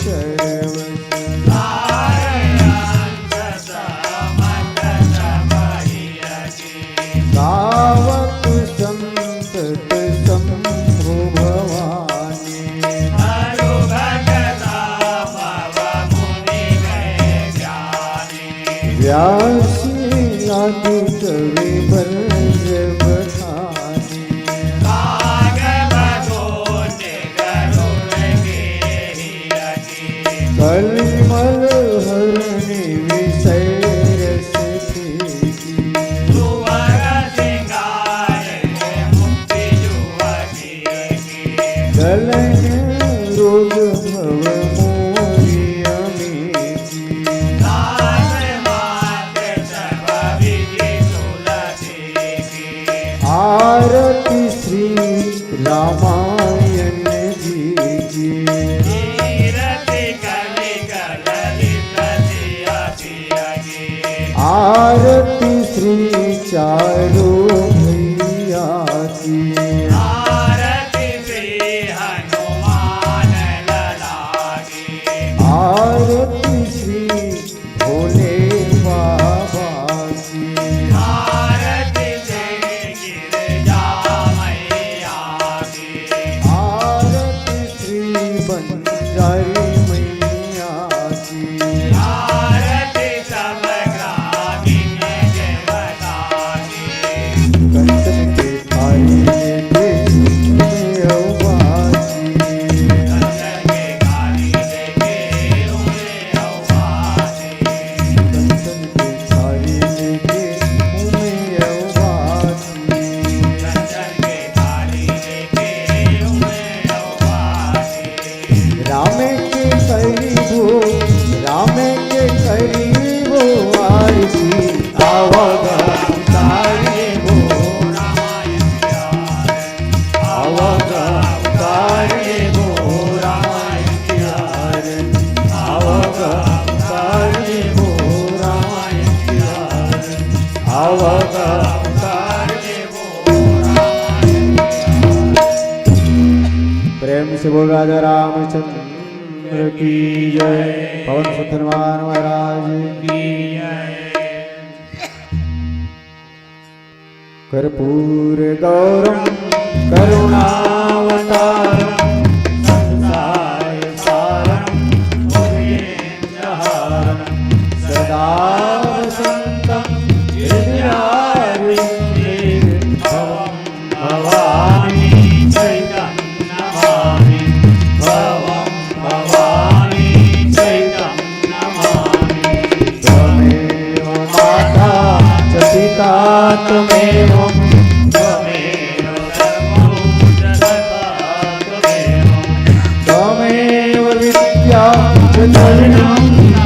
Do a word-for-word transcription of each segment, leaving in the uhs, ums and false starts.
सर्वस्व। धावत संतत शंभो भवानी। व्यासी आदि कवि बल बखानी। कलिमल हरनि विषय रस थी। गलन रोग भव मोहि अमीजी। आरती श्री रामायण जी की। आरती श्री चारों भैया की। आरती श्री हनुमान लला की। आरती श्री भोले बाबा की। आरती श्री गिरजा मैया की। आरती श्री बंजारी मैया की। आरती सब ग्रामीण देवता की। कंचन के थारी में दे उमे अउबासी। कंचन के थारी में दे उमे अउबासी। कंचन के थारी में दे उमे अउबासी। राम के करिबो, राम के करिबो आरती, आवग उतारिबो। आवग उतारिबो रामायण की आरती, आवग उतारिबो रामायण की आरती, आवग उतारिबो। प्रेम से बोल राजा रामचंद्र की जय, पवन सुत हनुमान महाराज की जय। कर्पूर गौरम करुणावतारम संसार सारम भुजगेन्द्रहारम सदा वसंतम हृदयारविंदे भवम भवानी चैतम नमामि। भवम भवानी चैतम नमामि। त्वमेव माता च पिता त्वमेव, त्वमेव सर्वं च सदा त्वमेव। त्वमेव विद्या च द्रविणं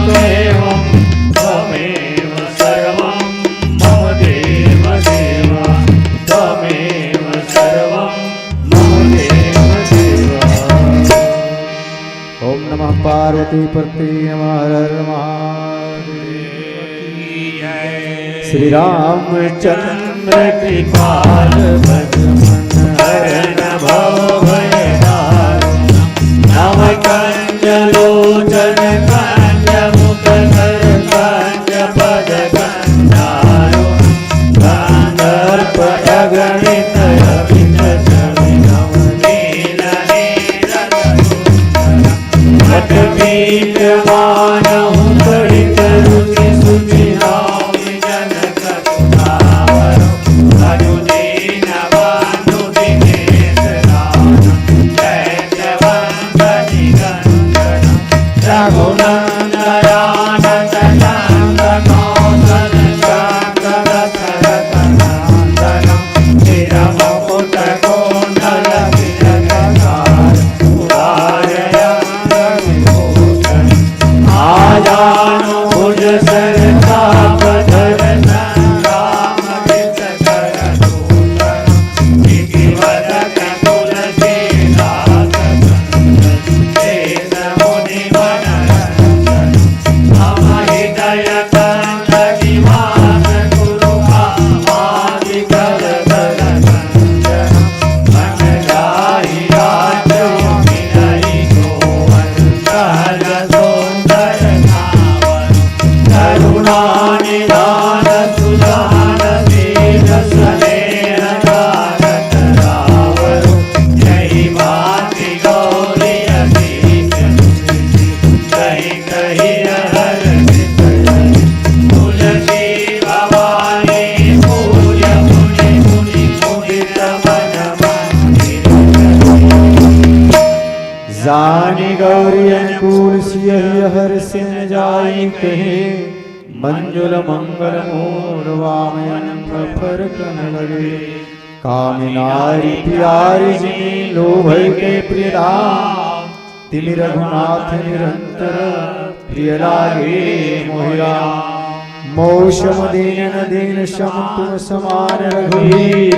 त्वमेव, त्वमेव सर्वं मम देव देव, त्वमेव सर्वं मम देव देव। ओम नमः पार्वती पति नमः, हर हर महादेव। श्री रामचंद्र कृपाल बल मन हरण भव भय दारुण। नव कंज लोचन कंज मुख कर कंज पद कंजारुण। कंदर्प अगणित अमित छवि नव नील नीरद सुंदर। वट पीठ मानहु करित रुचि सुचि नामि जनक सुखावरु। अनु दीन बंधु दिनेश दान चैत्य वंद निगंधन। रघुनंदन आनंद नंद कौशल चंद दशरथ नंदन। चिर मुकुट कुंडल तिलक धार उदार अंग विभूषण। आजानु भुज सरसाप धर संग्राम विष कर दूषण। विधिवत तुलसीदास संत शेष मुनि मनरंजन। तुलसी यहि हरषिन जाई कहे, मंजुल मंगल मोर वामन फरकन लगे। कामी नारी प्यारी जिनि लोभै के प्रिय धाम, तिमि रघुनाथ निरंतर प्रिय लागे मोहि राम। मौसम दीन न दीन सम तुम समान रघुवीर,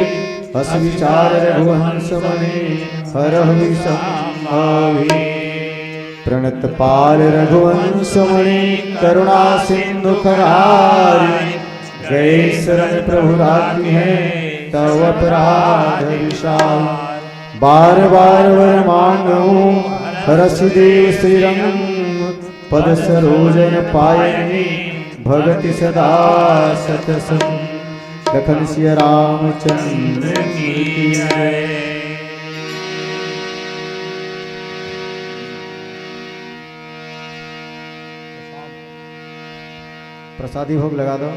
अस विचार रघुवंश मनि हरहु विषम भावी। प्रणत पाल रघुवंश मणि करुणा सिंधु खरारी, गए शरण प्रभु राखिहैं तव अपराध विसार। बार बार वर मांगहु हरषि देव श्रीरंग, पद सरोजन पायनि भगति सदा सतसंग। लखन सिया रामचंद्र की जय। प्रसादी भोग लगा दो।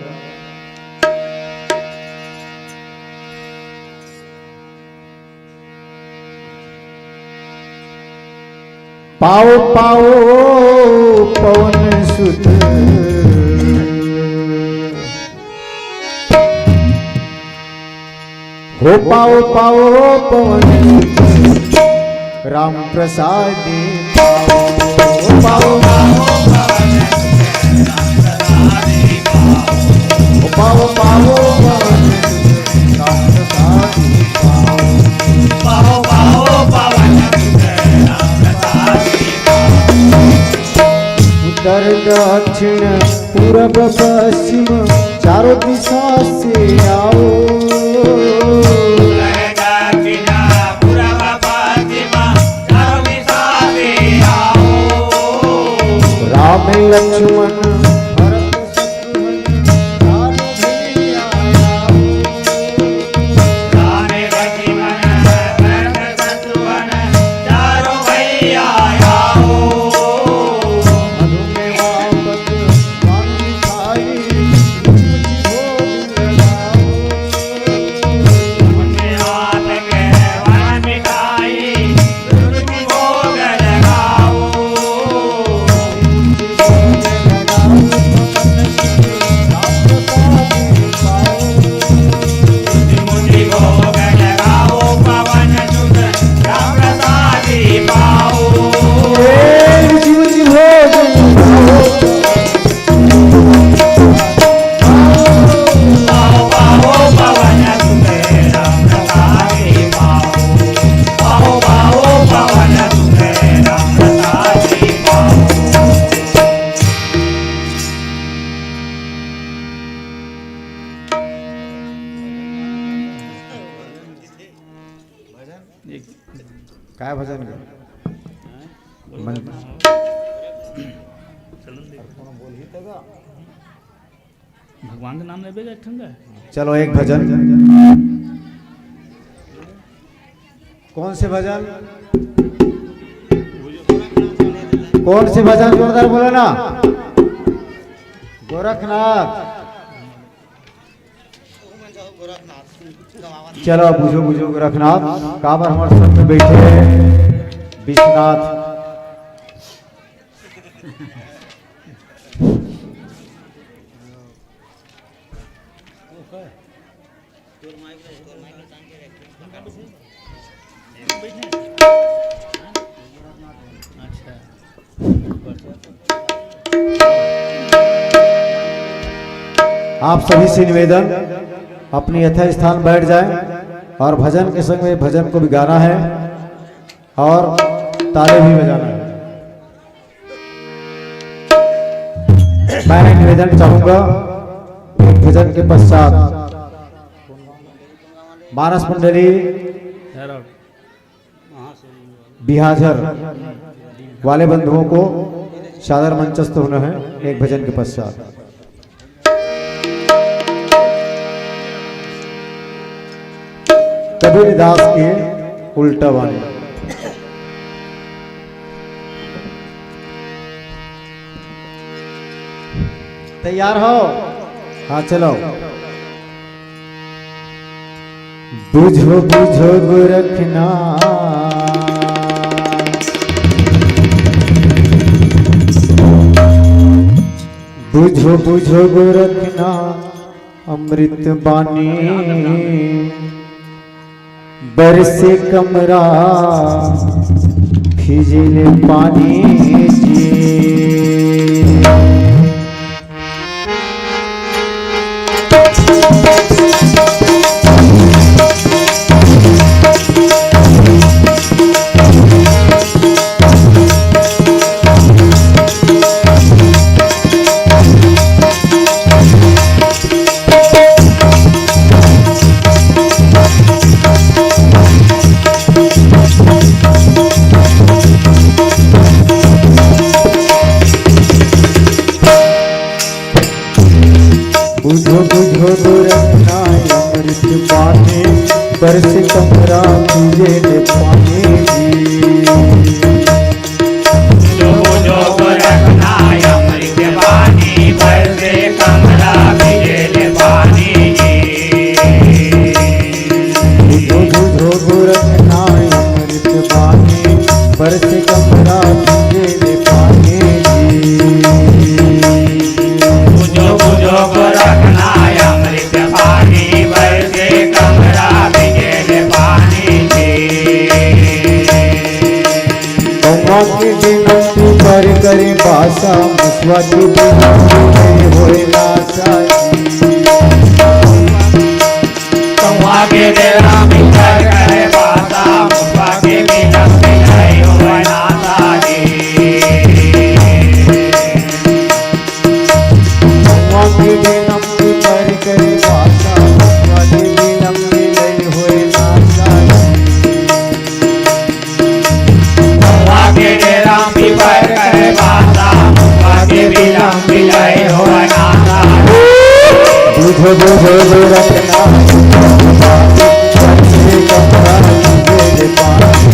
पाओ पाओ पवन सुत, हो पाओ पाओ पवन सुत, राम प्रसादी पाओ। हो पाओ पाओ पवन सुत, राम प्रसादी पाओ। उत्तर दक्षिण पूरब पश्चिम चारों दिशा से आओ। राम लक्ष्मण भरत शत्रुघ्न चारों भैया आओ। काय भजन के? मन- भगवान के नाम लेबे एक ठन का? चलो, एक भजन। कौन से भजन? कौन से भजन? जोरदार बोलो ना। गोरखनाथ। चलो, बुझो, बुझो, गोरखनाथ, काबर हमर संग में बैठे हैं विश्वनाथ। आप सभी से निवेदन, अपने यथा स्थान बैठ जाएं और भजन के संग में भजन को भी गाना है और ताले भी बजाना है। मैं निवेदन चाहूंगा, भजन के पश्चात मानस मंडली बिहाझर वाले बंधुओं को सादर मंचस्थ होना है एक भजन के पश्चात। कबीर दास के उल्टा बानी। तैयार हो? हाँ, चलो। बुझो बुझो गोरखनाथ, बुझो बुझो गोरखनाथ अमृत बानी, बरसे कमरा फिजिल पानी जी। बुझो बुझो गोरखनाथ अमृत बानी, बरसे कमरा फिजिल पानी जी। बुझो बुझो गोरखनाथ अमृत बानी, बरसे कमरा फिजिल पानी जी। बुझो बुझो गोरखनाथ अमृत बानी, बरसे कमरा फिजिल पानी जी। बुझो बुझो गोरखनाथ अमृत बानी, बरसे कमरा फिजिल पानी जी। कौआ के बिनती पर करे बासा, मुसवा के बिनती करे होए नासा जी। कौआ के बिनती पर करे बासा, मुसवा के बिनती करे होए नासा जी। कौआ के बिनती पर करे बासा, मुसवा के बिनती करे होए नासा जी। कौआ के डेरा में पर करे बासा, कौआ के बिलम बिलाई हो नासा। बुझो बुझो गोरखनाथ, बरसे कमरा फिजिल पानी।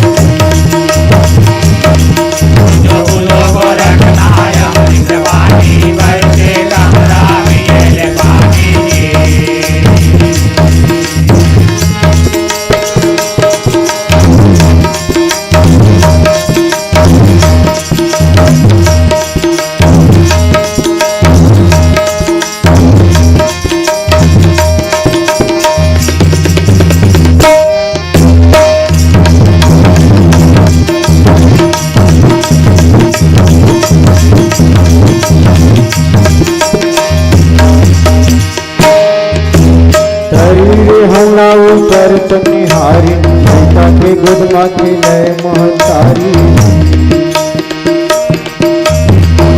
बुझो बुझो गोरखनाथ अमृत बानी, बरसे कमरा फिजिल पानी। तरी रे हौला ऊपर पनिहारी, लइका के गोद मा खेलय महतारी।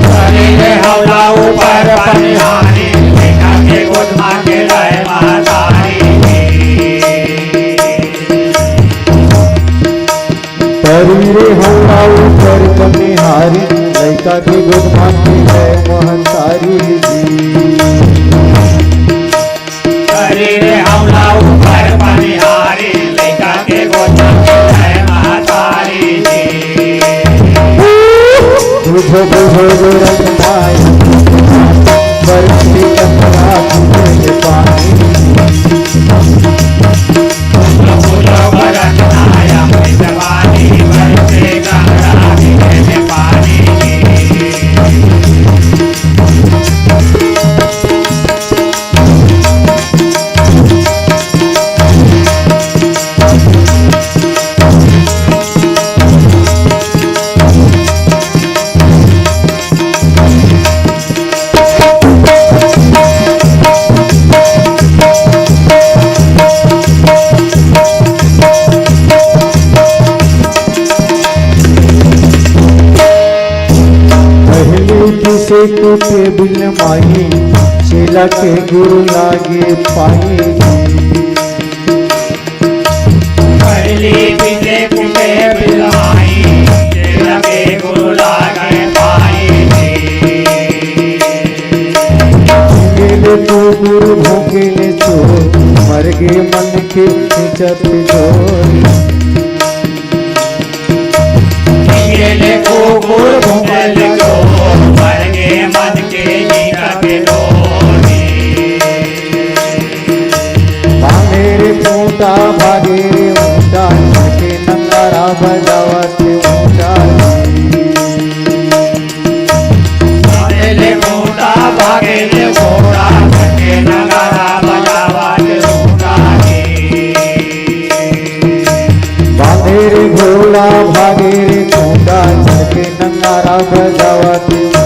तरी रे हौला ऊपर पनिहारी, लइका के गोद मा खेलय महतारी। तरी रे हौला ऊपर पनिहारी, लइका के गोद मा खेलय महतारी जी। तरी रे हौला ऊपर पनिहारी, लइका के गोद मा खेलय महतारी जी। बुझो बुझो गोरखनाथ, बरसे कमरा फिजिल पानी। पहली पीसे कुटे बिलमाही, चेला के गुरु लागे पाही। पहली पीसे कुटे बिलमाही, चेला के गुरु लागे पाही। गेले कुकुर भोंकेले चोर, मरगे मन के खींचत डोर। गेले कुकुर भोंकेले चोर, मरगे मन के खींचत डोर। भागे रे खूंटा, भागे रे खूंटा, के नगारा बजावत खूंटा। भागे रे खूंटा, बजावत